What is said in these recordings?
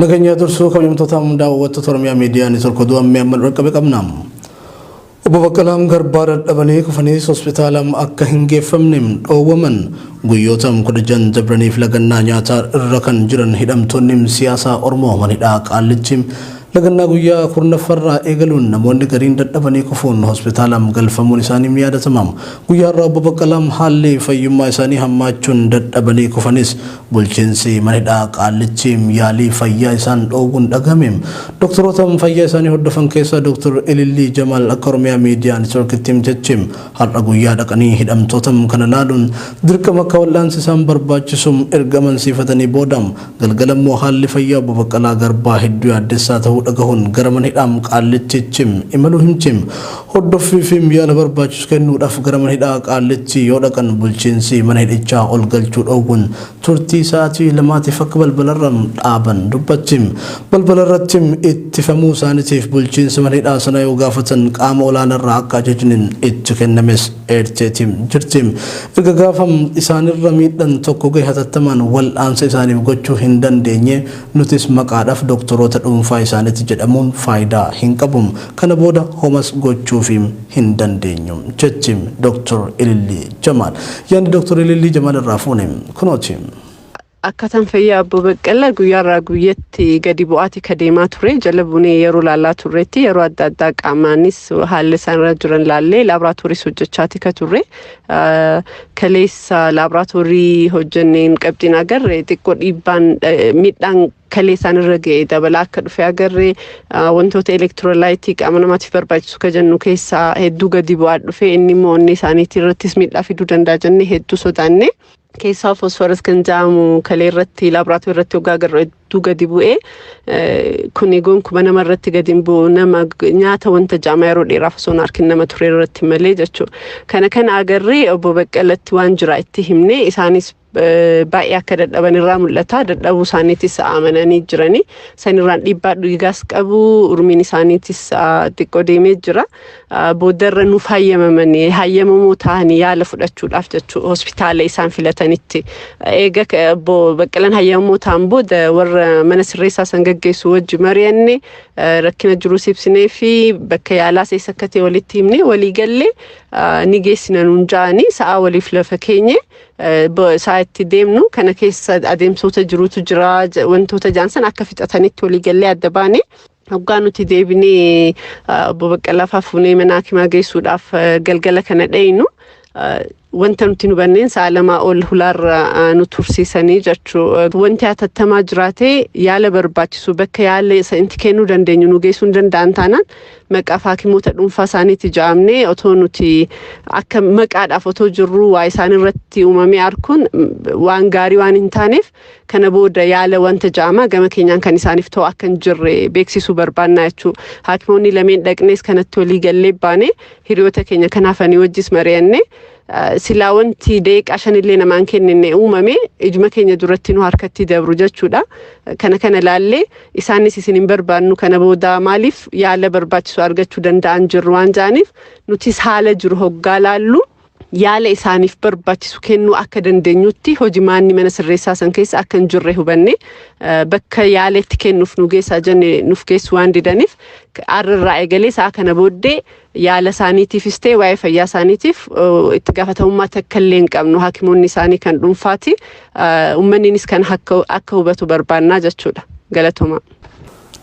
Nageenya dursuu kabajamtoota daawwattoota Oromiyaa Miidiyaa Neetwoork oduu ammee amma dhaqqabe qabna. Obbo Baqqalaan Garbaa dadhabanii kufaniis hospitaala akka hin geeffamne dhoowwaman. Guyyoota 16 dabraniif lagannaa nyaataa irra kan jiran hidhamtoonni siyaasaa Oromoo mana hidhaa Qaallichi lagannaa guyyaa 10ffaarraa eegaluun namoonni gariin dadhabanii kufuun hospitaala galfamuun isaanii ni yaadatama. Guyyaa har'aa Obbo Baqqalaan haalli fayyummaa isaanii hammaachuun dadhabanii kufanis bulchiinsi mana hidhaa Qaallichi yaalii fayyaa isaan dhoowwuun dhagahame. Doktoroota fayyaa isaanii hordofan keessaa Dr. Ilillii Jamaal akka Oromiyaa Miidiyaa Neetwoorkitti himtetti har'a guyyaa dhaqanii hidhamtoota kana laaluun dirqama akka wal'aansi isaan barbaachisu erga amansiifatanii booda galgala immoo haalli fayyaa Obbo Baqqalaa Garbaa hedduu yaaddessaa ta'uu dhagahuun gara mana hidhaa Qaallichitti imaluu himti. Hordoffii fi yaala barbaachisu kennuudhaaf gara mana hidhaa Qaallichi yoo dhaqan bulchiinsi mana hidhichaa ol galchuu dhoowwuun turtii sa'aatii 2tiif akka balbalarra dhaaban dubbatti. Balbalarratti ittifamuu isaaniitiif bulchiinsa mana hidhaa sana yoo gaafatan qaama olaanarraa akka ajajni itti kennames eerteeti jirti. Erga gaafa isaanirra miidhan tokko gahe hatattamaan wal'aansa isaaniif gochuu hin dandeenye nutis maqaadhaaf doktoroota dhuunfaa isaaniiti jedhamuun faayidaa hin qabu. Kana booda homas gochuufi hin dandeenyu jetti Dr. Ilillii Jamaal. Yaadni Dr. Ilillii Jamaal irraa fuune kunooti. Akkaataan fayyaa Obbo Baqqalaa guyyaarraa guyyatti gadi bu'aati ka deemaa ture. Jala bunee yeroo laalaa turreetti yeroo adda addaa qaamaanis haalli isaan irra jiran laallee laaboraatooris hojjechaati ka turre. Kaleessa laaboraatoorii hojjenneen qabxiin agarre xiqqoo dhiibbaan miidhaan kalee isaan irra ga'e dabalaa akka dhufe agarre, wantoota elektiroolaayitii qaama namaatiif barbaachisu ka jennu keessaa hedduu gadi bu'aa dhufe, inni immoo onnee isaaniitii irrattis miidhaa fiduu danda'a jennee hedduu sodaanne. Keessaa fosforas kan jedhamu kalee irratti laaboraatoorii irratti hoggaa agarru hedduu gadi bu'ee, kuni gonkumaa nama irratti gadi hin bu'u, nama nyaata wanta jaamaa yeroo dheeraaf osoo hin harkin nama ture irratti malee jechuudha. Kana agarree Obbo Baqqalatti waan jira itti himne, isaanis baay'ee akka dadhaban irraa mul'ata. Dadhabuu isaaniitis amananii jirani. Sanirraan dhiibbaa dhiigaas qabu, urmiin isaaniitis xiqqoo deemee jira. Boodarra nuuf hayyamamanii hayyamamoo ta'anii yaala fudhachuudhaaf jechuudha hospitaala isaan filatanitti. Eega Obbo Baqqalaan hayyamamoo ta'an booda warra mana sirreessaa san gaggeessu wajji mari'anne, rakkina jirus ibsinee fi bakka yaalaas eessa akka ta'e walitti himne, walii gallee ni geessina nuun ja'anii sa'a waliif lafa keenye. Sa'a itti deemnu kana keessa adeemsota jirutu jira, wantoota jaansan akka fixatanitti walii gallee adda baane. Hoggaa nuti deebinee Obbo Baqqalaa fa'aa fuunee mana hakimaa geessuudhaaf galgala kana dheynu, wanta nuti nu banneen sa'a 2 ol hulaarra nu tursiisanii jechuu. Wanti hatattamaa jiraate yaala barbaachisu bakka yaala isa itti kennuu dandeenyu nu geessuu hin danda'an taanaan maqaaf hakimoota dhuunfaa isaaniitti ja'amnee otoo nuti akka maqaadhaaf otoo jirru waa isaan irratti uumamee arkuun waan gaarii waan hin taaneef, kana booda yaala wanta ja'amaa gama keenyaan kan isaaniif ta'u akka hin jirre beeksisuu barbaannaa jechuu. Hakimoonni lameen dhaqnees kanatti walii gallee baane, hiriyoota keenya kanaafanii wajjis mari'anne. Silaa wanti daqiiqaa 5llee namaan kennine uumame ijuma keenya duratti nu harkatti dabru jechuudha. Kana laallee isaanis isin hin barbaannu kana booda, maaliif yaala barbaachisu argachuu danda'an jirru waan ja'aniif, nutis haala jiru hoggaa laallu yaala isaaniif barbaachisu kennuu akka dandeenyutti hojimaanni mana sirreessaa san keessa akka hin jirre hubanne, bakka yaala itti kennuuf nu geessaa jenne nuuf geessu waan didaniif, har'arraa eegalee sa'a kana booddee yaala isaaniitiifis ta'e waa'ee fayyaa isaaniitiif itti gaafatamummaa takka illee hin qabnu, hakimoonni isaanii kan dhuunfaati, uummanninis kan akka hubatu barbaannaa jechuudha. Galatoomaa.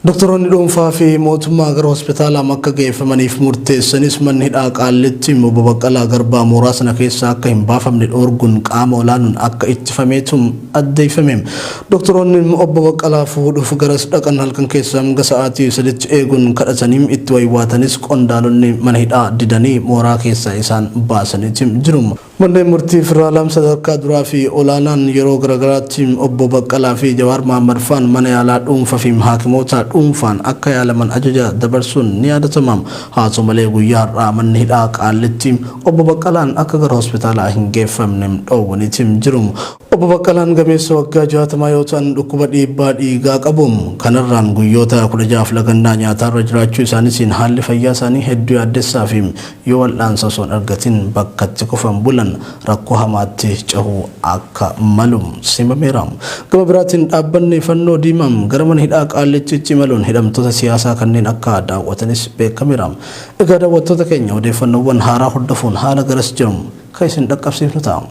Doktoroonni dhuunfaa fi mootummaa gara hospitaalaa akka geeffamaniif murteessanis manni hidhaa Qaallitti Obbo Baqqalaa Garbaa mooraa sana keessa akka hin baafamne dhoorguun qaama olaanuun akka ittifameetu addeeffame. Doktoroonni Obbo Baqqalaa fuudhuuf garas dhaqan halkan keessa hanga sa'aatii 3tti eeguun kadhatanii itti waywaatanis qondaalonni mana hidhaa didanii mooraa keessa isaan baasaniiti jiru. Manneen murtii federaalaa sadarkaa duraa fi olaanaan yeroo garaagaraatti Obbo Baqqalaa fi Jawaar Mahaammad faan mana yaalaa dhuunfaa fi haakimoota dhuunfaan akka yaalaman ajaja dabarsuun ni yaadatama. Haa ta'u malee guyyaa har'aa manni hidhaa Qaallitti Obbo Baqqalaan akka gara hospitaalaa hin geeffamne dhoowwaniiti jiru. Obbo Baqqalaan gameessa waggaa 60 yoo ta'an dhukkuba dhiibbaa dhiigaa qabu. Kanarraan guyyoota 16f lagannaa nyaataarra jiraachuu isaaniitiin haalli fayyaa isaanii hedduu yaaddessaa fi yoo wal'aansa osoo hin argatin bakkatti kufan bulan. baannaan rakkoo hamaatti cehuu akka malu simameera. Gama biraatiin dhaabbanni Fannoo Diimaa gara mana hidhaa Qaallittiitti imaluun hidhamtoota siyaasaa kanneen akka daawwatanis beekameera. Egaa daawwattoota keenya odeeffannoowwan haaraa hordofuun haala garas jiru kan isin dhaqqabsiifnu ta'a.